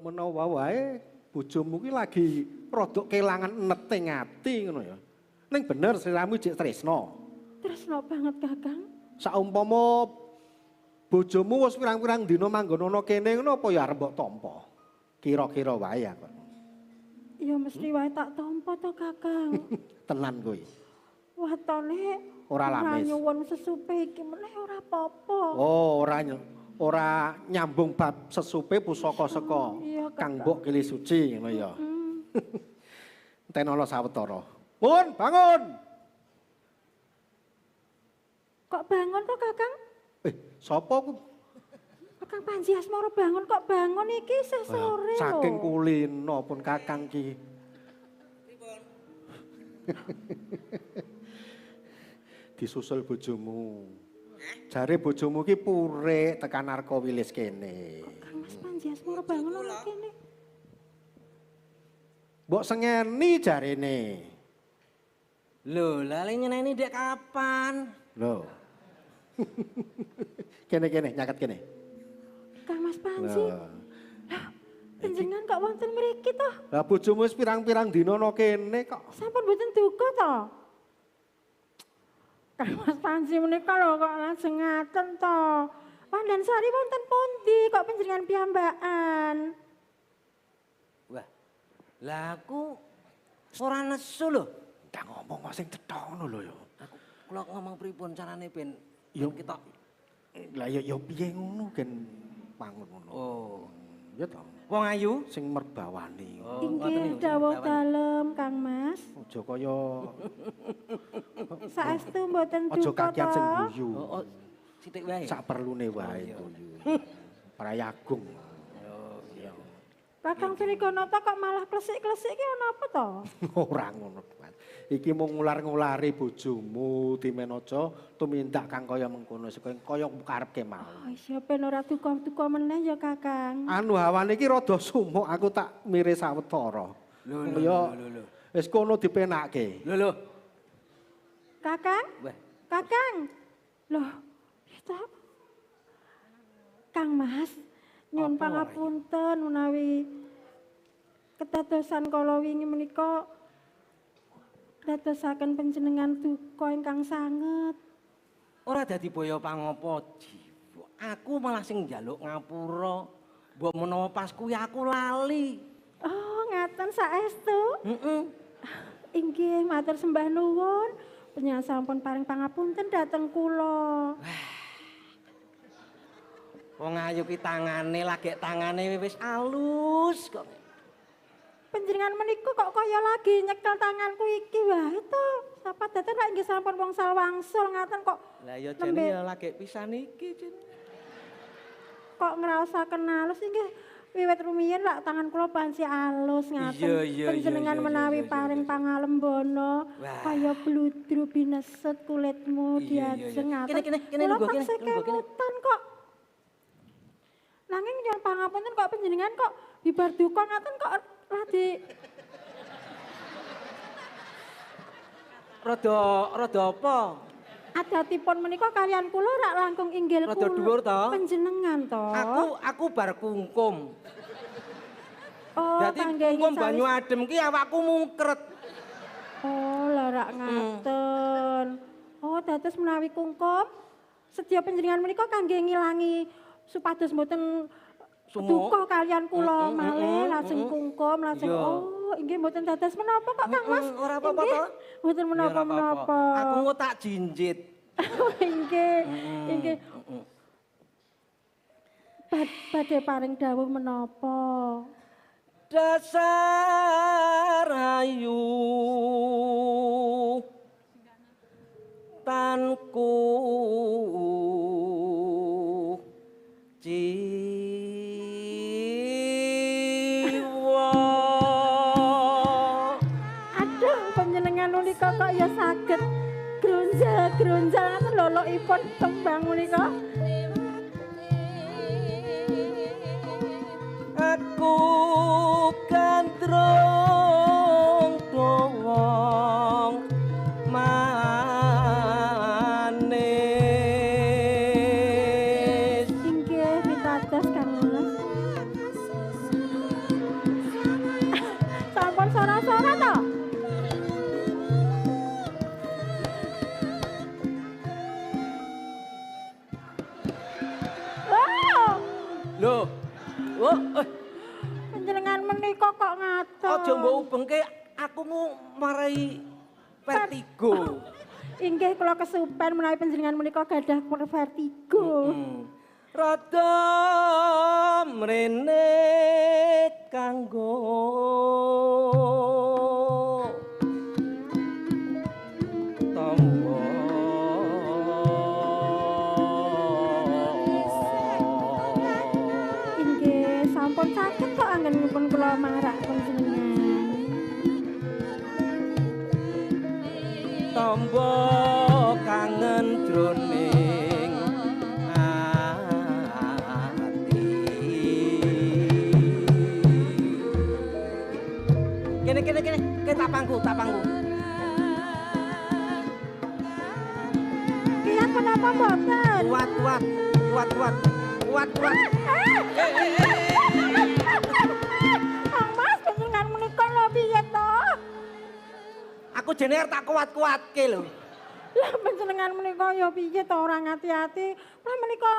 Menawa wae bojomu ki lagi rada kelangan eneting ati ngono ya. Ning bener sliramu jek tresna. Tresna banget, Kakang. Saumpama bojomu wis pirang-pirang dina manggon ana kene ngono apa ya arep mbok tampa? Kira-kira wae aku. Ya mesti wae tak tampa to, Kakang. Tenan kowe. Watone ora lamis. Nyuwun sesupe iki meneh ora apa-apa. Oh, ora nyambung bab sesupe pusaka saka Kang Mbok Kili Suci ngono ya. Enten ana sawetara. Pun bangun. Kok bangun to, Kakang? Sapa ku? Kakang Panji Asmara bangun kok bangun iki isih sore lho. Saking kulino pun Kakang ki. Pripun? Disusul bojomu. Jare bojomu ki purik tekan Arka Wilis kene. Kang Mas Panji Asmara bangun ana kene. Mbok sengeni jarene. Lho, lha nyeneni dek kapan? Lho. Kene-kene nyaket kene. Kang Mas Panji. Lah, panjenengan kok wonten mriki to? Lah bojomu wis pirang-pirang dina ana kene kok. Sampun mboten duka to? Kang Mas Panji menika lho kok lajeng ngaten to. Wandansari wonten pundi kok panjenengan piyambakan? Wah. Lah aku ora nesu lho. Ndak ngomong sing cetha ngono lho ya. Aku kula ngomong pripun carane ben ya ketok. Lah ya piye ngono gen mangun ngono. Oh, ya to. Wong ayu sing merbawani. Oh, inggih dawuh dalem Kang Mas. Aja kaya saestu mboten duka. Aja kakean sing guyu. Oh, oh, sithik wae. Sak perlune wae guyu. Prayagung. Oh, iya. Kakang Sriganata kok malah klesik-klesik ki ana apa to? Ora ngono. Iki mung ngular-ngulari bojomu timen aja tumindak kang kaya mengkono kaya karepke mau. Oh iya ben ora duka-duka meneh ya Kakang. Anu hawane iki rada sumuk aku tak mire sawetara. Lho lho. Wis kono dipenake. Lho lho. Kakang? Wah. Kakang. Loh, itu Kang Mas nyuwun pangapunten menawi kedadosan kala wingi menika dadosaken panjenengan duka ingkang sanget. Ora dadi boyo pangopo jiwa. Aku malah sing njaluk ngapura. Mbok menawa pas kuwi aku lali. Oh, ngaten saestu? Heeh. Inggih, matur sembah nuwun. Panjenengan sampun paring pangapunten dhateng kula. Wong ayu ki tangane lagek tangane wis alus kok. Panjenengan menika kok kaya lagi nyekel tanganku iki wae to. Sapa daten lak nggih sampun wongsal wangsul ngaten kok. Lah ya jane ya lagek pisan iki, Jin. Kok ngraosaken alus inggih wiwit rumiyin lak tangan kula panci alus ngaten. Panjenengan menawi paring pangalembono kaya bludru bineset kulitmu diajeng ngaten. Kene kula taksih kemutan kok. Nanging nyuwun pangapunten kok panjenengan kok bibar duka ngaten kok radi rada apa? Adatipun menika kalian kula rak langkung inggil rada dhuwur to? Panjenengan to. Aku bar kungkum. Oh, dadi kungkum banyu adem ki awakku mungkret. Oh, lah rak ngaten. Oh, dados menawi kungkum sedya panjenengan menika kangge ngilangi supados mboten duka kalian kula malih lajeng kungkum lajeng oh inggih mboten dados menapa kok Kang Mas. Ora apa-apa to. Mboten menapa-menapa. Aku engko tak jinjit. Inggih. Inggih. Badhe paring dawuh menapa? Dasar ayu tanku jiwa. Aduh, panjenengan menika kok ya saged grunjal-grunjal ngaten lolokipun tembang menika. Aku gandrung wong manis. Inggih pitados Kang Mas. Lho. Oh, Panjenengan menika kok ngaten. Aja mbok ubengke aku marai vertigo. Inggih kula kesupen menawi panjenengan menika gadah vertigo. Rada mrene kanggo tombo. Inggih sampun saged kok anggenipun kula marak panjenengan. Tombo kangen jroning ati. Kene kene kene, kene tak pangku, tak pangku. Kiat menapa mboten? Kuat kuat, kuat kuat, kuat kuat. Kang Mas panjenengan menika lho piye to? Aku jenenge tak kuat-kuatke lho. Lah panjenengan menika ya piye to ora ngati-ati. Lah menika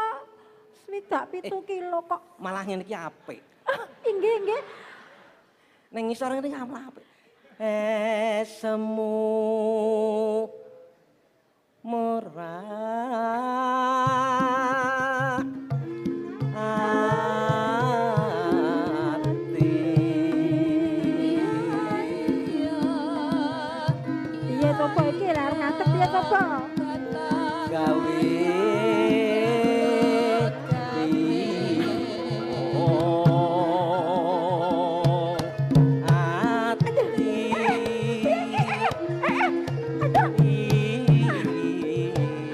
67 kilo kok. Malah ngene iki apik. Inggih nggih. Ning ngisor ngene iki malah apik. Semu merah ati. Piye to kok iki lha arep ngadeg piye to kok? Gawe ati.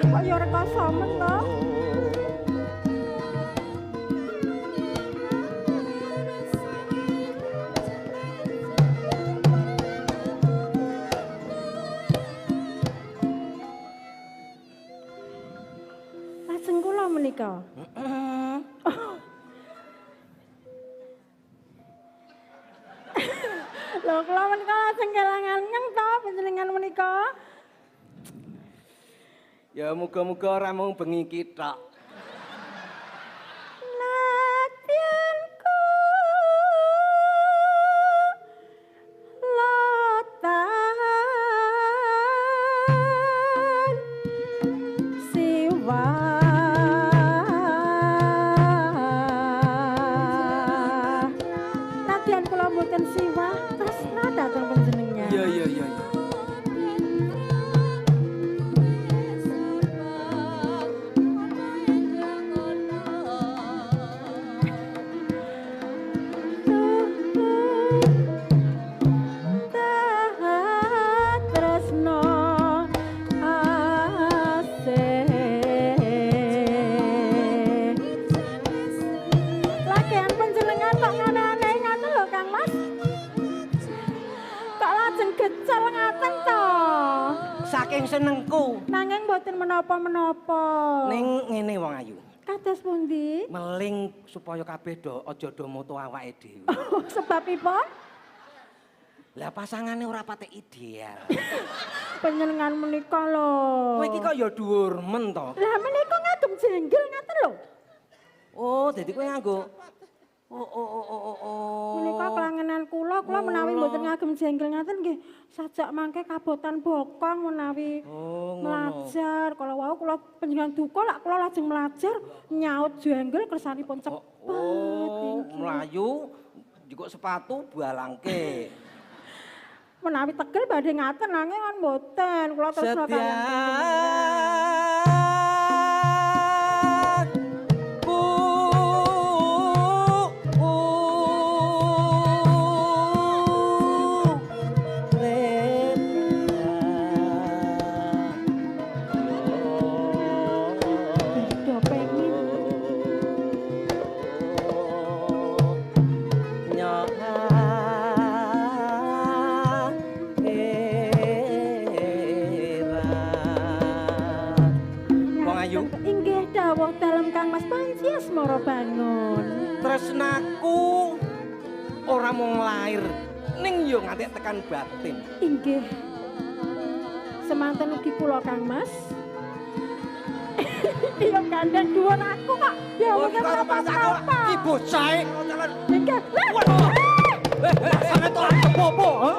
Kok ya rekoso men to? Lajeng kula menika. Lho kula menika lajeng kelangan nyeng to panjenengan menika. Ya muga-muga ora mung bengi iki tok. Nadyanku lotan siwah. Nadyan kula mboten siwah tresna dhateng panjenengan. Iya iya iya. Tresno asih. Lagian panjenengan kok ngene-ngene ngaten lho Kang Mas. Kok lajeng gecel ngaten to? Saking senengku. Nanging mboten menapa-menapa. Ning ngene wong ayu. Kados pundi? Meling supaya kabeh do aja do moto awake dhewe. Sebabipun Lah pasangane ora patek ideal. panjenengan menika lho. Kowe iki kok ya dhuwur men to. Lah menika ngagem jenggel ngaten lho. Oh, dadi kowe nganggo. Oh oh oh oh oh. Menika kelangenan kula, kula menawi mboten ngagem jenggel ngaten nggih sajak mangke kabotan bokong menawi melajar. Kalau wau kula panjenengan duka lak kula lajeng melajar nyaut jenggel kersanipun cepet. Oh, mlayu njukuk sepatu balangke. Menawi tegel badhe ngaten nanging kan mboten. Kula tresna kaliyan panjenengan. Do pengin Wong ayu. Inggih dawuh dalem Kang Mas Panji Asmara Bangun. Tresnaku ora mung lahir ning yo nganti tekan batin. Inggih. Semanten ugi kula Kang Mas. Iki yo gandeng dhuwur aku kok. Ya mungkin apa-apa. Iki bocahe. Iki. Sampe to apa-apa, ha?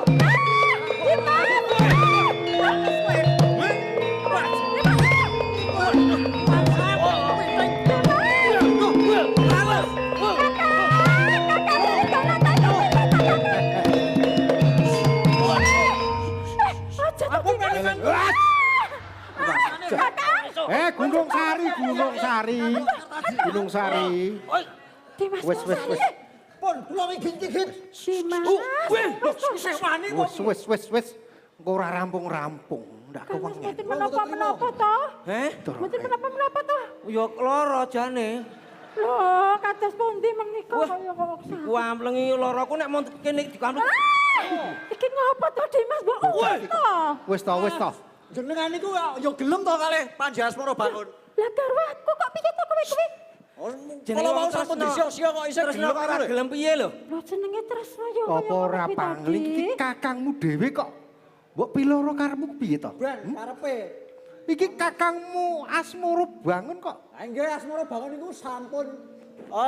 Gunung Sari, Gunung Sari. Gunung Sari. Wis wis wis. Pun kula wigit-wigit. Wis wani kok. Wis wis wis. Engko ora rampung-rampung, ndak kewengen. Mboten menapa-menapa to? Heh? Mboten menapa-menapa to? Ya lara jane. Lho, kados pundi menika kaya kok. Iku amplengi laraku nek mon kene dikampleng. Iki ngopo to, Dimas? Mbok to. Wis to, wis to. Jenengan niku ya gelem to kalih Panji Asmara Bangun. Lah garwaku kok piye to kowe kuwi? Kalau mau sampun disio-sio kok isih gelem ora gelem piye lho? Lho jenenge tresno ya kaya apa ora pangling iki kakangmu dhewe kok. Mbok piloro karepmu piye to? Ben karepe. Iki kakangmu Asmara Bangun kok. Ha nggih Asmara Bangun niku sampun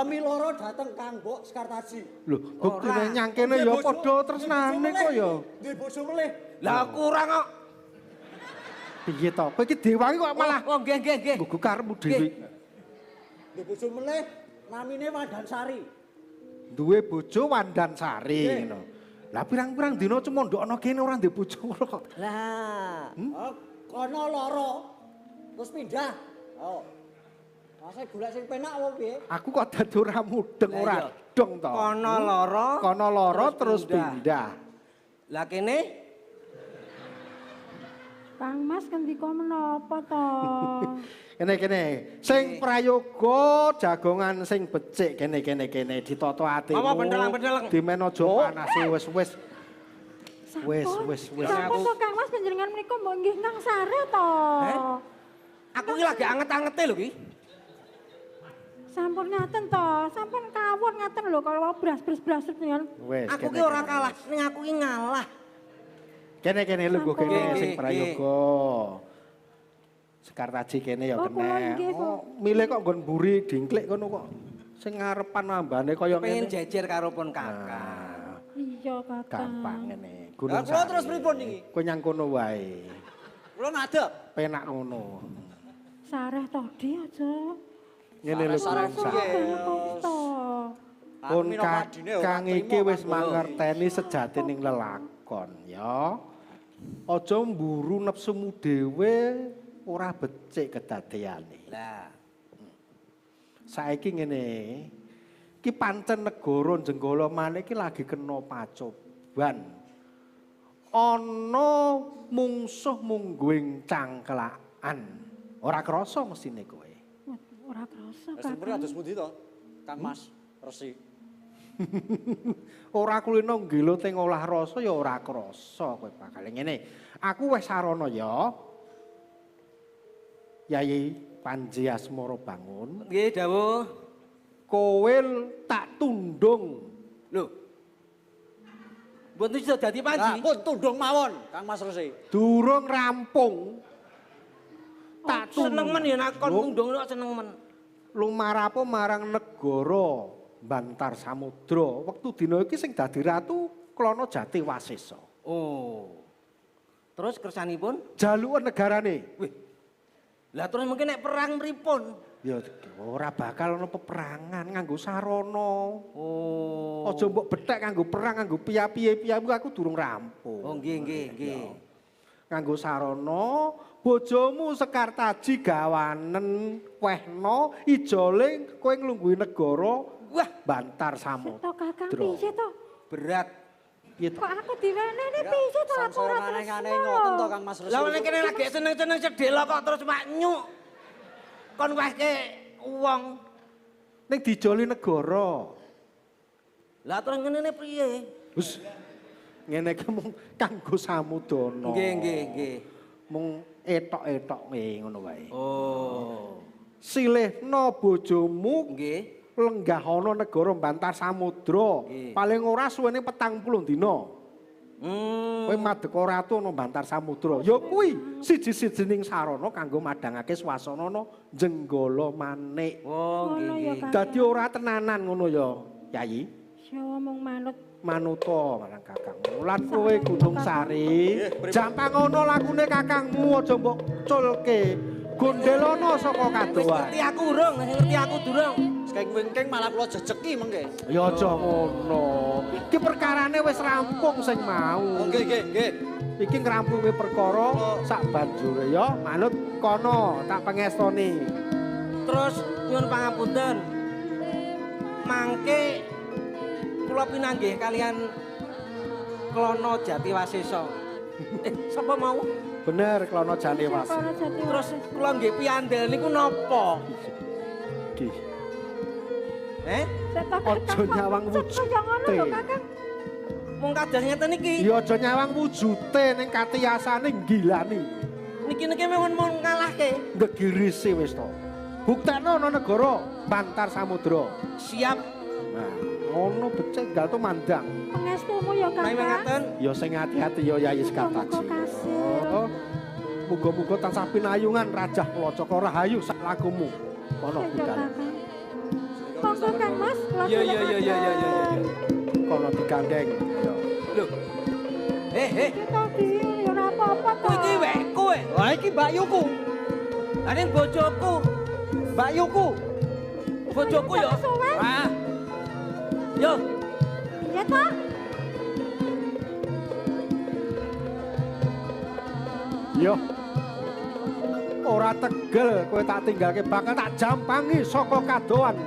miloro dhateng Kang Mbok Sekartaji. Lho, buktine nyang kene ya padha tresnane kok ya. Duwe bojo melih. Lah aku ora kok. Piye to? Kowe iki dewangi kok malah. Oh nggih nggih nggih. Nggo karepmu dhewe. Duwe bojo melih namine Wandansari. Duwe bojo Wandansari ngono. Lah pirang-pirang dina cemondokno kene ora ndek bojo ngono kok. Lah, kono lara. Terus pindah. Oh. Mase golek sing penak apa piye? Aku kok dadi ora mudeng ora dong to. Kono lara. Kono lara terus pindah. Lah kene Kang Mas ngendika menapa to? Kene kene, sing prayoga jagongan sing becik kene kene kene ditata atimu. Apa bentelang-benteleng? Dimen aja panase wis wis. Wis wis wis. Sampun to Kang Mas panjenengan menika mbok nggih nang sare to. Heh? Aku iki lagi anget-angete lho iki. Sampun ngaten to, sampun kawon ngaten lho kalau bras-bras-bras jenengan. Aku ki ora kalah, ning aku ki ngalah. Kene kene lungguh kene sing prayoga. Sekartaji kene ya kene. Oh, milih kok nggon mburi dingklik kono kok. Sing ngarepan ambane kaya ngene. Pengen jejer karo pun kakak. Iya kakak. Gampang ngene. Gunung. Lah kula terus pripun niki? Kowe nyang kono wae. Kula ngadeg. Penak ngono. Sareh to Di aja. Ngene lho sareh. Pun kakang iki wis mangerteni sejatining lelakon ya. Aja mburu nepsumu dhewe ora becik kedadeane. Lah. Saiki ngene. Iki pancen negara Jenggala maneh iki lagi kena pacoban. Ana mungsuh mungguing cangklakan. Ora krasa mesine kowe. Ora krasa, Kakang. Wis kados pundi to? Kang Mas Resi. Ora kulino nggelo teng olah rasa ya ora krasa kowe bakal ngene. Aku wis sarana ya. Yayi Panji Asmara Bangun. Nggih, dawuh. Kowe tak tundung. Lho. Mboten iso dadi Panji. Lah, pun tundung mawon, Kang Mas Resi. Durung rampung. Tak seneng men ya nek kon tundung kok seneng men. Lumarapo marang negara Bantar Samudra. Wektu dina iki sing dadi ratu Klana Jati Wasesa. Oh. Terus kersanipun jalukan negarane. Wih. Lah terus mungkin nek perang pripun? Ya ora bakal ana peperangan nganggo sarana. Oh. Aja mbok bethek nganggo perang, nganggo piye-piye aku durung rampung. Oh nggih nggih nggih. Nganggo sarana, bojomu Sekartaji gawanen wehna ijole kowe nglungguhi negara. Wah, Bantar Samudra. To Kakang piye to? Berat. Piye to? Kok aku diwenehne piye to aku ora aneh-aneh ngoten to Kang Mas Resi. Lah nek kene lagi seneng-seneng sedhela kok terus maknyuk. Kon wehke wong ning dijoli negara. Lah terus ngene piye? Wis ngene iki mung kanggo samudana. Nggih nggih nggih. Mung etok-etok ngono wae. Oh. Silihna bojomu nggih. Lenggah ana negara Bantar Samudra. Paling ora suwene 40 dina. Kowe madeka ratu ana bantar samudra. Ya kuwi siji-sijining sarana kanggo madhangake swasana ana Jenggala Manik. Oh, nggih nggih. Dadi ora tenanan ngono ya, Yayi. Ya mung manut. Manuta marang kakangmu. Lan kowe Gunung Sari, jampang ngono lakune kakangmu aja mbok culke. Gondelono saka Wis kadohan. ngerti aku urung, ngerti aku durung. Sing wingking malah kula jejeki mengke. Ya aja ngono. Iki perkarane wis rampung sing mau. Oh nggih nggih nggih. Iki ngrampungi perkara sak banjure ya, manut kono tak pengestoni. Terus nyuwun pangapunten. Mangke kula pinanggih kalian Klono Jatiwasesa. Sapa mau? Bener Klono Jatiwasesa. Terus kula nggih piandel niku napa? Nggih. Aja nyawang wujute. Mung kados ngeten iki. Ya aja nyawang wujute ning katiyasane nggilani. Niki-niki mung ngalahke. Ngegirise wis to. Buktekno ana negara Bantar Samudra. Siap. Nah, ngono becik gal to mandang. Pangestumu ya Kakang. Ya sing ati-ati ya Yayi Sekartaji. Oh. Muga-muga tansah pinayungan Rajah Kalacakra rahayu sak lakumu. Kono budal. Monggo Kang Mas, Iya iya iya iya iya iya. Kono digandeng. Lho. Kita di ora apa-apa to. Iki wekku. Lah iki mbakyuku. Lah ning bojoku. Mbakyuku. Bojoku ya. Ah. Yo. Iya toh? Yo. Ora tegel kowe tak tinggalke bakal tak jampangi saka kadohan.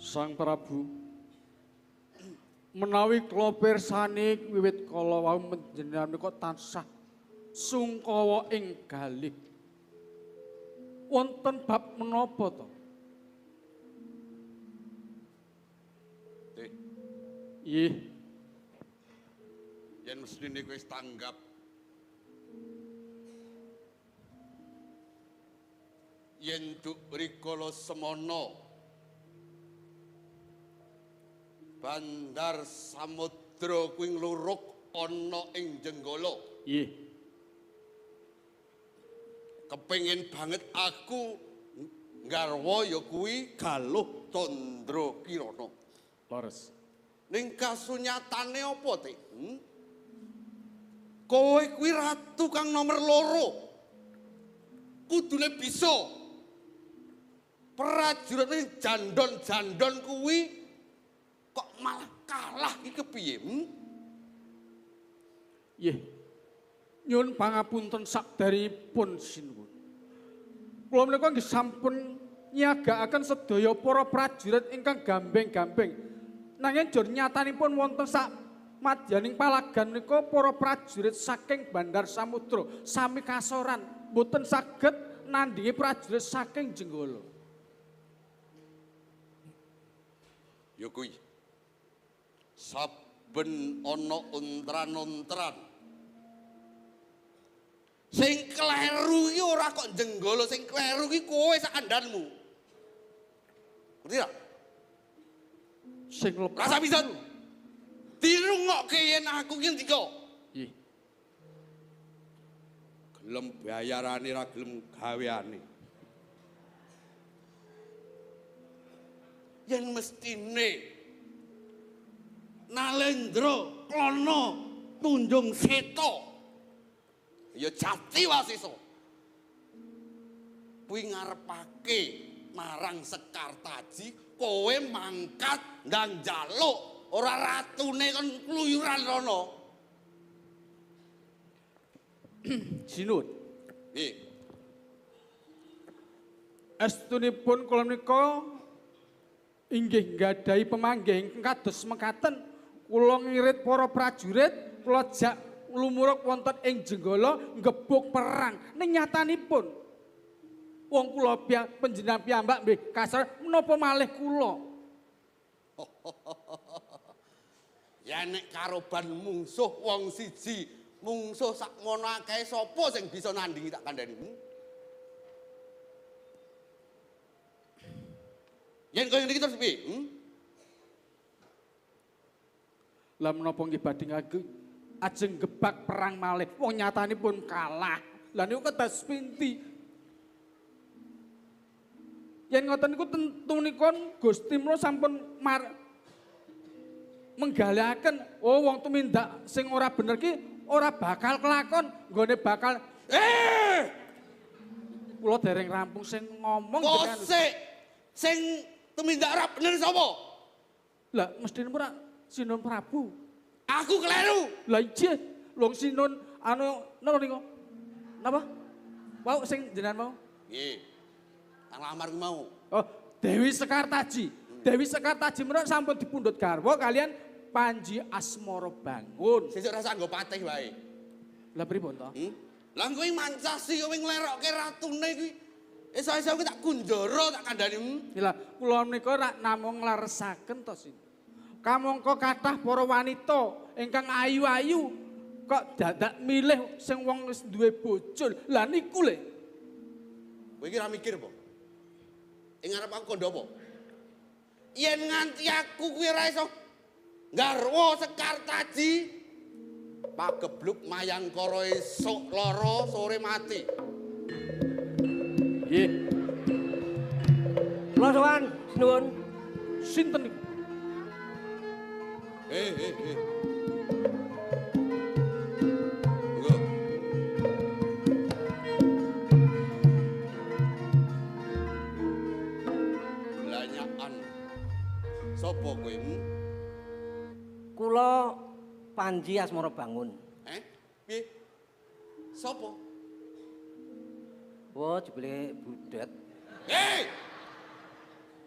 Sang Prabu, menawi kula pirsani wiwit kala wau panjenengan menika tansah sungkawa ing galih. Wonten bab menapa to? Nggih. Yen mestine kowe wis tanggap. Yen duk rikala semono Bandar Samudra kuwi ngluruk ana ing Jenggala. Nggih. Kepengin banget aku nggarwa ya kuwi Galuh Candra Kirana. Leres. Ning kasunyatane apa, Tik? Kowe kuwi ratu kang nomor 2. Kudune bisa. Prajurit sing jandon-jandon kuwi kok malah kalah iki kepiye? Nggih. Nyuwun pangapunten sakderengipun sinuwun. Kula menika nggih sampun nyiagakaken sedaya para prajurit ingkang gambeng-gambeng. Nanging jur nyatanipun wonten sak madyaning palagan menika para prajurit saking Bandar Samudra sami kasoran mboten saged nandhingi prajurit saking Jenggala. Ya kuwi. Saben ana ontran-ontran sing kleru iki ora kok Jenggala, sing kleru iki kowe sak kandhanmu. Ngerti ta? Sing lepas rasa bisa dirungokke yen aku ki ngendika. Nggih. Gelem bayarane ra gelem gaweane. Yen mestine Nalendra Klana Tunjung Seta ya jati wasesa kuwi ngarepake marang Sekartaji kowe mangkat ndang njaluk ora ratune kon kluyuran rono. Sinuwun. Nggih. Estunipun kula menika inggih nggadahi pemanggih ingkang kados mekaten. Kula ngirit para prajurit, kula jak lumuruk wonten ing Jenggala nggebuk perang. Ning nyatanipun wong kula panjenengan piyambak nggih kasar menapa malih kula. Ya nek karoban mungsuh wong siji, mungsuh sakmono akeh sapa sing bisa nandingi tak kandhani? Yen kaya ngene iki terus piye? Lah menapa nggih badhe ajeng gebak perang malih, wong nyatanipun kalah. Lah niku kedas pinti. Yen ngoten niku tentunipun Gusti Mro sampun menggalihaken, oh wong tumindak sing ora bener ki ora bakal kelakon, nggone bakal kula dereng rampung sing ngomong jenengan. Kok sing tumindak ora bener sapa? Lah mestine ora Sinuwun Prabu. Aku keliru. Lah ijih, wong Sinuwun anu napa niku? Napa? Wau sing jenengan mau? Nggih. Kang lamar ku mau. Oh, Dewi Sekartaji. Dewi Sekartaji menika sampun dipundhut garwa kalian Panji Asmara Bangun. Sesuk rasa nggo patih wae. Lah pripun to? Lah kowe mancasi kowe nglerokke ratune kuwi. Esuk-esuk kuwi tak kunjara tak kandhani. Lah kula menika rak namung ngleresaken to Sin. Kamangka kathah para wanita ingkang ayu-ayu kok dadak milih sing wong wis duwe bojo. Lah niku le. Kowe iki ora mikir apa? Ing ngarep aku kandha apa? Yen nganti aku kuwi ora iso nggarwa Sekartaji pagebluk Mayangkara esuk lara sore mati. Nggih. Kula sowan, sinuwun. Sinten niku? Monggo. Blanyakan. Sopo kowe? Kula Panji Asmara Bangun. Piye? Sopo? Wah, jebule budek.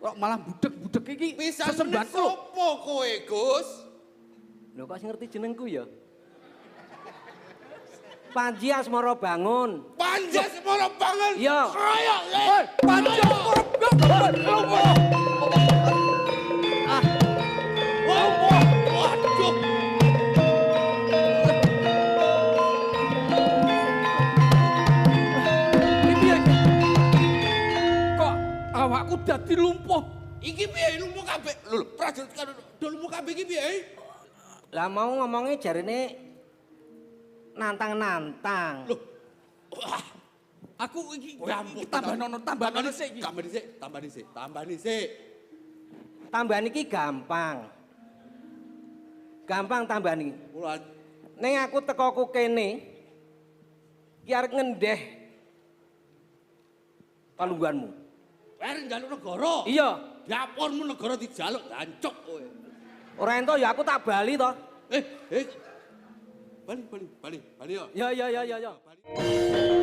Kok malah budek-budek iki sesembahan sopo kowe, Gus? Lho kok sing ngerti jenengku ya? Panji Asmara Bangun. Panji Asmara Bangun. Iya. Kroyok. Hei, Panji Asmara Bangun. Ah. Wah, waduh. Iki piye? Kok awakku dadi lumpuh? Iki piye lumpuh kabeh? Lho, prajurit kan do lumpuh kabeh iki piye? Lah mau ngomongnya jarine nantang-nantang. Loh. Wah, aku iki tambah nono, tambah nono sik iki. Tambah dhisik, tambah dhisik, tambah dhisik. Tambahan iki gampang. Gampang tambahan iki. Kula Ning aku teko ku kene ki arep ngendeh palungguhanmu. Kowe arep njaluk negara. Iya, Dapurmu negara dijaluk dancuk kowe. Ora ento ya aku tak bali to. Eh, eh. Bali, bali, bali, bali ya. Ya ya ya ya ya. Bali.